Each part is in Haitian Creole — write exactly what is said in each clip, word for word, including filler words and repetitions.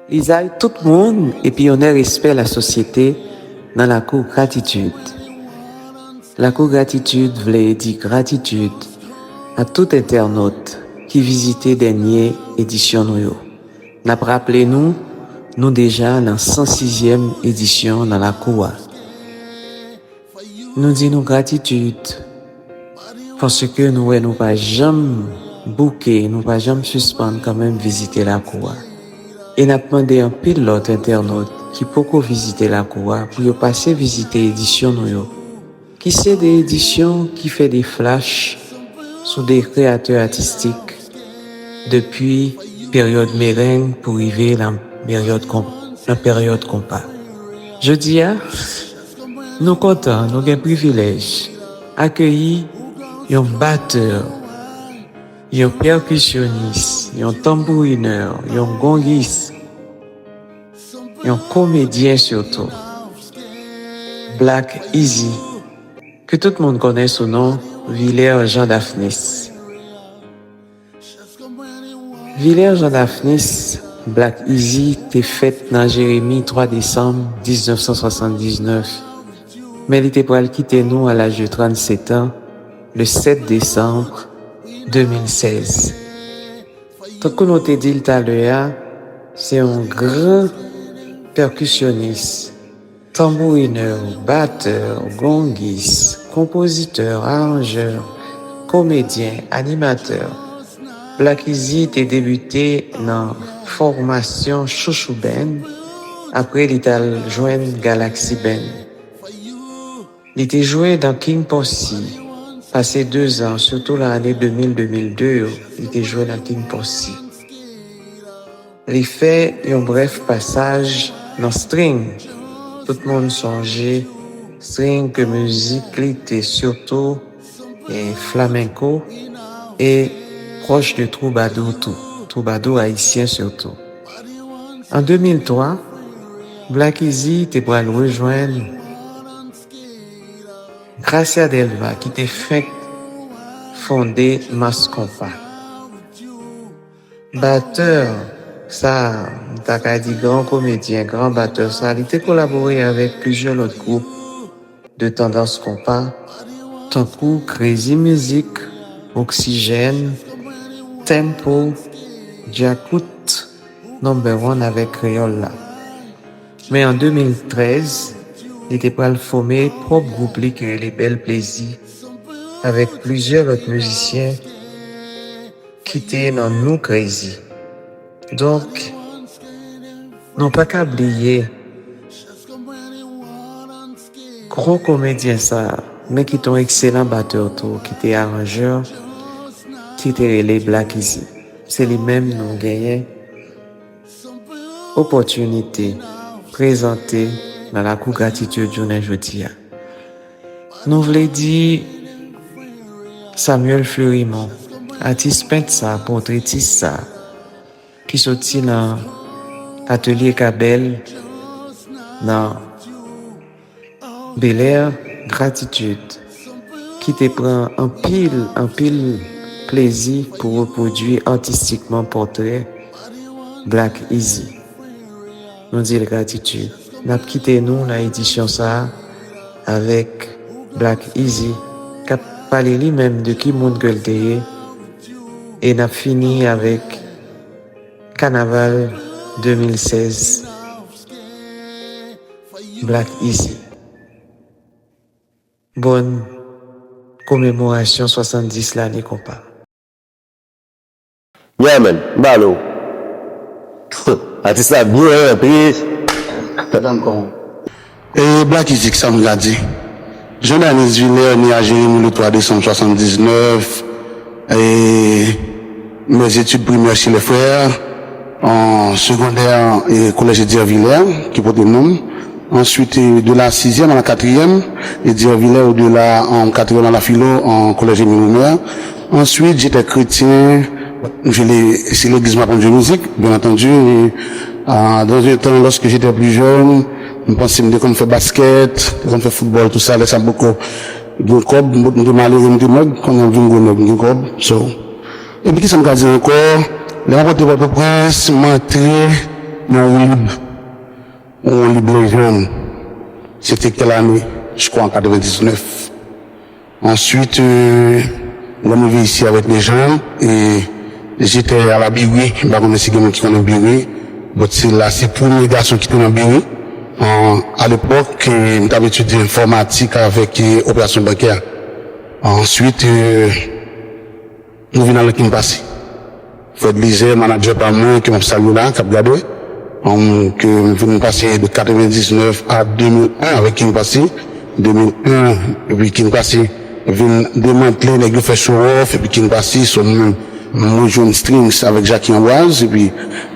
Lizay tout moun epi onè respè lasosyete nan lakou gratitid. Lakou gratitid vle di gratitid a tout entènot ki vizite dènye edisyon nou yo. N ap raple nou, nou deja nan san sizyèm edisyon nan lakou a. Nou di nou gratitid, paske nou wè nou pa janm bouke, nou pa janm sispann kanmenm vizite lakou a. E n ap mande anpil lòt entènot ki poko vizite lakou a pou yo pase vizite edisyon nou yo, ki se de edisyon ki fè de flach sou de kreyatè atistik depi peryòd mereng pou rive nan peryòd konpa. Jodi a, nou kontan, nou gen privilèj akeyi yon batè, yon pèkisyonis, yon tanbourinè, yon gongis, yon komedyen sitou, Black Easy, ke tout moun konnen sou non Vilè Jean Daphnis. Vilè Jean Daphnis, Black Easy, te fèt nan Jeremi twa desanm diznèf san swasanndiznèf, men li te pral kite nou a laj de trannsetan, le sèt desanm de mil sèz. Tankou nou te di l talè a, se yon gran pèkisyonis, tanbourinè, batè, gongis, konpozitè, aranjè, komedyen, animatè. Black Easy te debite nan fòmasyon Chouchou Band, apre li t al jwenn Galaxy Band. Li te jwe nan King Posse, pase dezan, sitou nan ane de mil, de mil de yo, li te jwe nan King Posse. Li fè yon brèf pasaj nan string. Tout moun sonje string ke mizik li te sitou, e, flamenko e pwòch de twoubadou tou, twoubadou ayisyen sitou. An de mil twa, Black Easy te pral rejwenn Gracia Delva ki te fenk fonde Mass Konpa. Batè sa, m ta ka di gran komedyen, gran batè sa, li te kolabore avèk plizyè lòt gwoup de tandans konpa, tankou Crazy Music, Oxygène, Tempo, Djakout, Number One avèk Kreyòl la. Men an de mil trèz, li te pral fòme pwòp gwoup li ki rele Bèl Plezi, avèk plizyè lòt mizisyen ki te nan Nou Crazy. Donk, nou pa ka bliye gwo komedyen sa, men ki te yon ekselan batè tou, ki te aranjè, ki te rele Black Easy. Se li menm nou genyen opòtinite prezante nan lakou gratitid jounen jodi a. Nou vle di Samuel Fleurimond, atis pent sa, pòtretis sa, ki soti nan Atelye Kabèl nan Bèlè, gratitid, ki te pran anpil, anpil plezi pou repwodui atistikman pòtrè Black Easy. Nou di l gratitid. N ap kite nou nan edisyon sa a avèk Black Easy, k ap pale li menm de ki moun ke l te ye, e n ap fini avèk Kanaval de mil sèz, Black Easy. Bòn komemorasyon swasanndis lane konpa. Yeah man, m pale w. Atis la byen rantre. E Black Easy, kisa m ka di? Jean Daphnis Villiers, né à Jérémie le trois décembre soixante-dix-neuf, et mes études primaires chez les frères, en secondaire, et collège Édouard Villers, ki pote non m. Ensuite, de la sixième à la quatrième, Édouard Villers, et de la en quatrième à la philo, en collège Émile Roumer. Ensuite, j'étais chrétien, je l'ai, c'est l'église m'a apprendre de musique, bien entendu. Et, euh, dans un temps, lorsque j'étais plus jeune, m panse m te konn fè basket, te konn fè foutbòl, tout sa, lè sa m poko gen kòb, m te malere, m te mèg, kounye a m vin gwo nèg, m gen kòb. So, epi kisa m ka di ankò? Lè m ap rantre Pòtoprens, m antre Yon woulib, yon woulib lejann. Se te kèl ane? Je crois en quatre-vingt-dix-neuf. Answit, euh, lè m rive isi avèk lejann, e j'étais à la Biri, m pa konnen si gen moun ki konnen Biri, but se la, se premye gason ki te nan Biri. An, alepòk, euh, m t ap etidye enfòmatik avèk, euh, operasyon bankè. Answit, euh, nou vin al nan King Passy. Fred Lizè, manadjè pa mwen, ke m ap salye la, k ap gade, um, ke m vin pase de quatre-vingt-dix-neuf à deux mille un avèk King Passy, deux mille un, epi King Passy vin demantle, nèg yo fè show off, epi King Passy, so mwen, mwen jwenn Strings avèk Jacky Ambroise, epi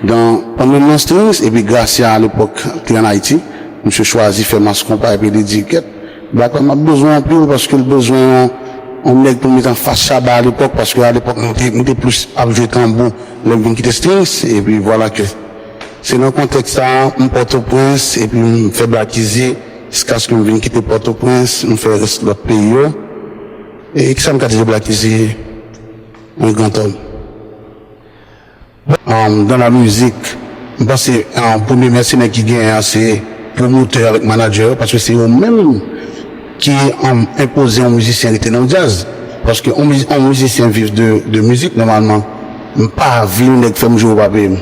dan, pandan nan Strings, epi Gracia alepòk te ann Ayiti, misye chwazi fè Mass Konpa, epi li di, kèt, Black Panther ap bezwen anpil paske l bezwen yon, yon nèg pou met anfas Shabba alepòk, paske alepòk nou te, nou te plis ap jwe tanbou lè m vin kite Strings, epi vwala ke se nan kontèks sa a, m Pòtoprens, epi m fè Black Easy, jiskaske m vin kite Pòtoprens, m fè rès lòt peyi yo. E kisa m ka di de Black Easy? Un grand homme. Um, dans la musique, m panse, um, premye mèsenè ki genyen an, se pwomotè avèk manadjè yo, paske se yo menm ki, um, enpoze yon mizisyen rete nan djaz. Paske yon miz-, yon mizisyen viv de, de mizik, nòmalman. M pa vle yon nèg fè m jwe, ou pa peye m.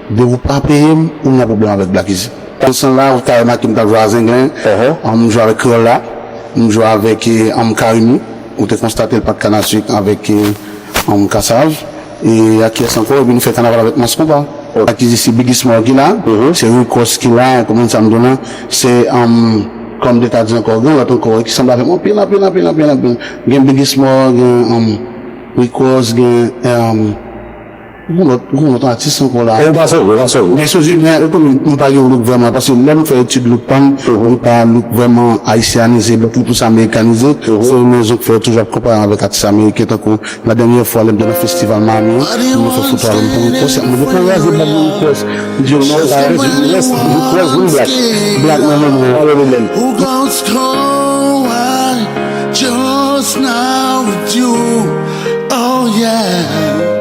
Depi w pa peye m, ou nan pwoblèm avèk Black Easy. Konsa la, ou ta remake m t ap jwe a Zenglen, um, m jwe avèk Kreyòl la, m jwe avèk, eh, um, Karimi, ou te konstate l pa t ka nan swit avèk, eh, um, Kassav. E ak kiyès ankò? Epi nou fè kanaval avèk Mass Konpa. Ak ki se Biggie Small ki la, se Rick Ross ki la, kòman sa m di w la, se, um, kòm de ta di ankò, gen lòt ankò, ki sanble avè m anpil, anpil, anpil, anpil, anpil. Gen Biggie Small, gen, um, Rick Ross, gen, um, gen lòt, gen lòt atis ankò la. Ou pa sonje, ou pa sonje. Gen Sozi, men, e konnen m pa gen look vrèman, paske lè m fè etid look pa m, m pa look vrèman ayisyanize, look li plis amerikanize. Se yon rezon k fè yo toujou ap konpare m avèk atis ameriken, tankou la dènyè fwa, lè m te nan festival Miami an, m te fè foto avè m pou Rick Ross, m te pou raze bab Rick Ross. M di yo, non, pa raze, Rick Ross, Rick Ross, vin black. Black nan men mwen, pa gen pwoblèm. Who goes cold just now with you? Oh yeah.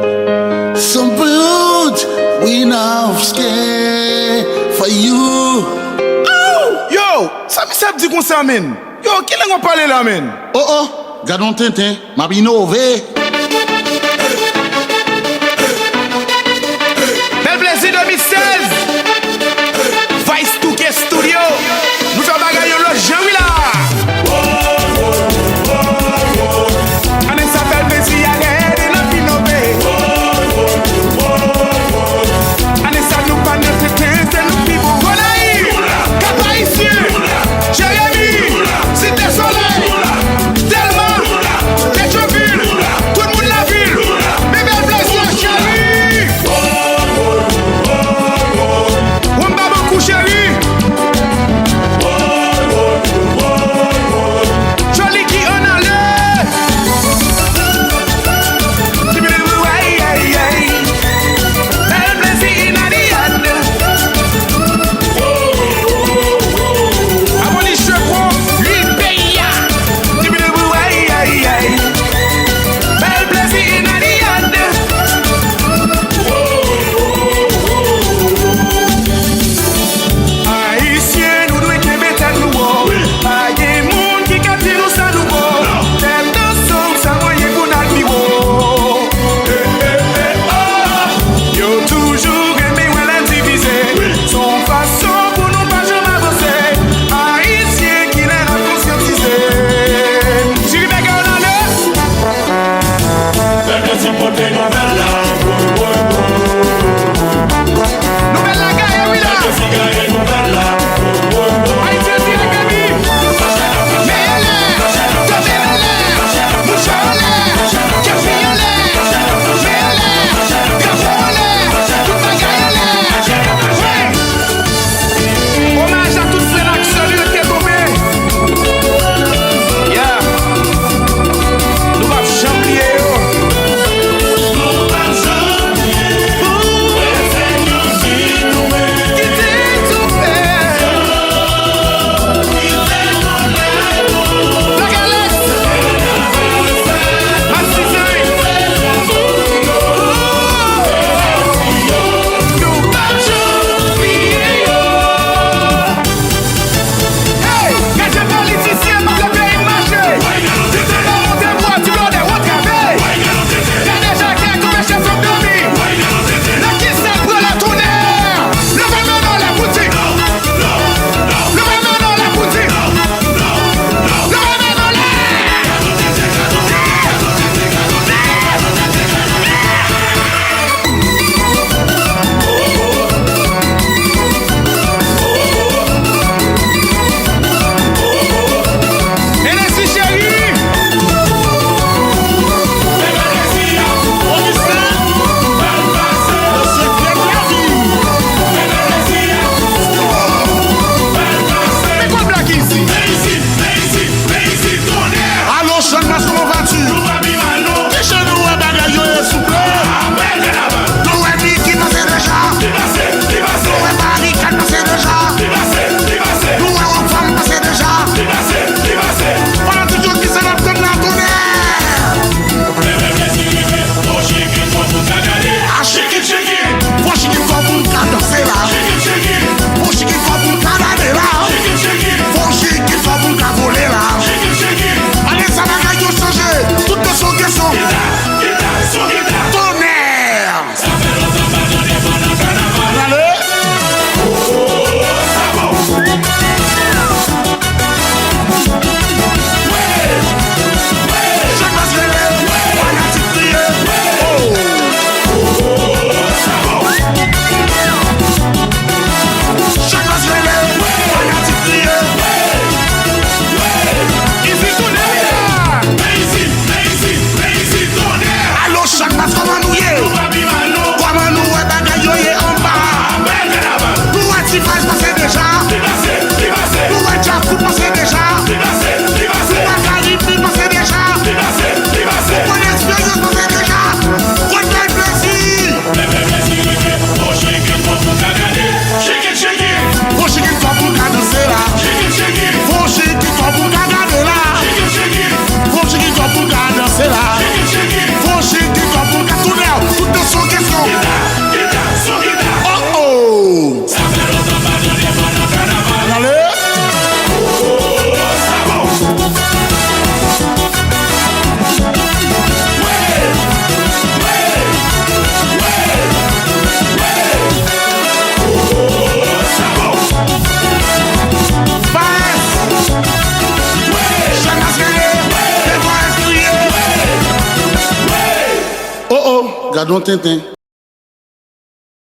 Some put we now scared for you. Oh! Yo, sa misye ap di konsa, menn? Yo, ki lang w ap pale la, menn? Oh, oh, gad on tenten, m ap inove. Bèl Plezi de mil sèz, Vice Touke Studio. Nou fè bagay yon lòt jan, wi, la. Ane sa, Bèl Plezi a rèd e n ap inove. Ane sa, nou pa nan tenten, se nou ki bon. Gonayiv, Kap Ayisyen, Jeremi, Site Solèy, Dèlma, Petyonvil, tout moun Gad yon tenten.